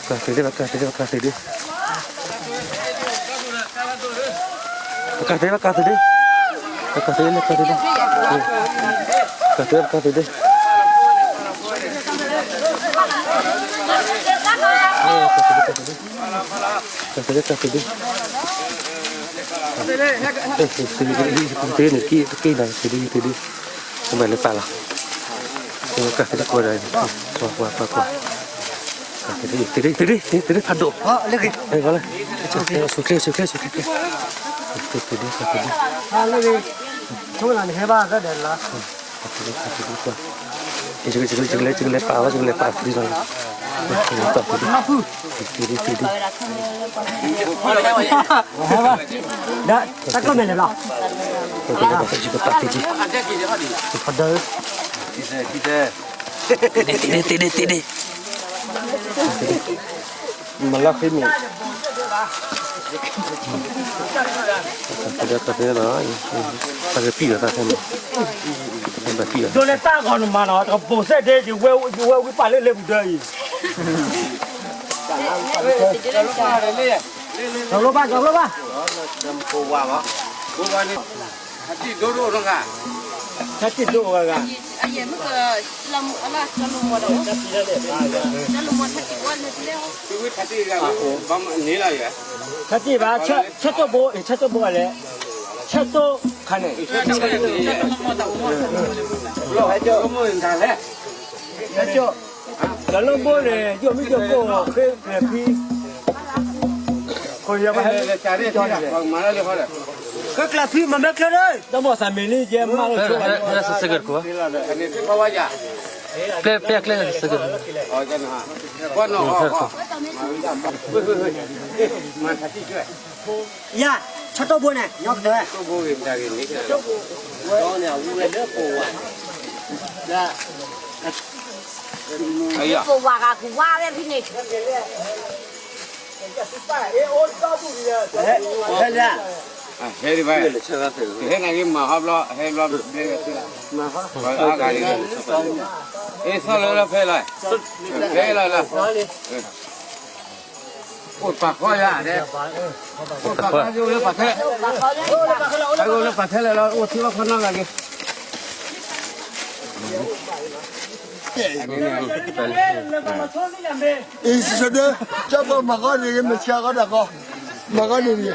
ကၢ်သုးဒ့ ပကၢ်သုးဒ့ ပကၢ်သုးဒ့, ပကၢ်သုးဒ့ ပကၢ်သုးဒ့, ပကၢ်သုးဒ့ ပကၢ်သုးဒ့, ကၢ်သုးဒ့ ပကၢ်သုးဒ့, ကၢ်သုးဒ့ ကၢ်သုးဒ့, သုးဒ့ သုးဒ့ သုးဒ့, ကဘၣ်လၢပာ်လီၤ, ကၢ်သုးဒ့ ကွၢ်ဒီး, ကွၢ်ကွၢ်ကွၢ်ကွၢ် သုးဒ့ သုးဒ့ သုးဒ့ ဖးဒိၣ်, လၢဂ့ၤ, လၢဂ့ၤ, ဆူၣ်ချ့ ဆူၣ်ချ့ ဆူၣ်ချ့, သုးဒ့ သုးဒ့, လၢဂ့ၤ, ဆိကမိၣ်နဟဲဘၣ်သဒၢလီၤ, သုးဒ့ သုးဒ့ ကွၢ်, ယကလဲၤ ယကလဲၤပာ်ဝဲ ယကလဲၤပာ်သုးလီၤ, သုးဒ့ သုးဒ့, ဒီးတၢ်ကျိၣ်မဲာ်လဲၤဘျီ, ယကပာ်သုးဒ့, သုးဒ့ သုးဒ့, သုးဒ့ သုးဒ့, မၤလၢဃ့မ့ၢ်, တၢ်သ့လီၤ, တၢ်ကပံၣ်လီၤတၢ်သ့မး, တၢ်ကပံၣ်လီၤ, ဒိးန့ၢ်တၢ်ဂီၤနမၤနီၤ တကပိာ်စဲဒ့ ယဝဲဝံပာ်လၢလ့ပူၤဒၢအံၤ, ကလိဘၣ် ကလိဘၣ်, ထါတံၢ်ဒိၣ်ဂၤဂၤ, ထါတံၢ်ဒိၣ်ဂၤဂၤ, ထါတံၢ်ဘၣ် ဆၢတိၢ်ဘိ အ့ၣ် ဆၢတိၢ်ဘိလဲၣ်, ဆၢတိၢ်ခါန့ၣ်, ဆၢတိၢ်, ဒီးလၢဘိန့ၣ် ယိၣ်မံယိၣ်ကိၣ်ဃ့ကျဲၤဖံ, ခိၣ်ယီၤဘၣ်ဟဲ, ဃ့ကျဲၤဖံမၤမ့ၢ်ချ့လၢ, တၢ်မီၢ်သးမံၤလံ ယဲမၤလၢဆိ, ပျဲပျဲကျဲ, ယၤ, ဆၢတိၢ်ဘိန့ၣ် ညီကတၢၢ်, ပိာ်ဝၤဂၤကဝါဝဲဖဲန့ၣ်, ဟဲဒံးဘၣ်, ဟဲနၤက့ၤမၤဟီဘျီ ဟဲဘျီ, အါဂၤဒံး, အ့ သီၣ်လၢလၢဖဲလီၤ, ဖဲလီၤလၢ, အိၣ်ပာ်ခီယၤ, အိၣ်ပာ်ခီယၤလၢပာ်ထဲ, အိၣ်လၢပာ်ထဲလဲၣ်လီၤ အိၣ်ထံလီၢ်ခီနီၢ်ဂၤက့ၤ, အံၤ ကၠီပှၤမၤဂီၢ်န့ၣ် မ့ၢ်ဆါဂီၢ်တၢ်ကီ, မၤဂီၢ်န့ၣ်,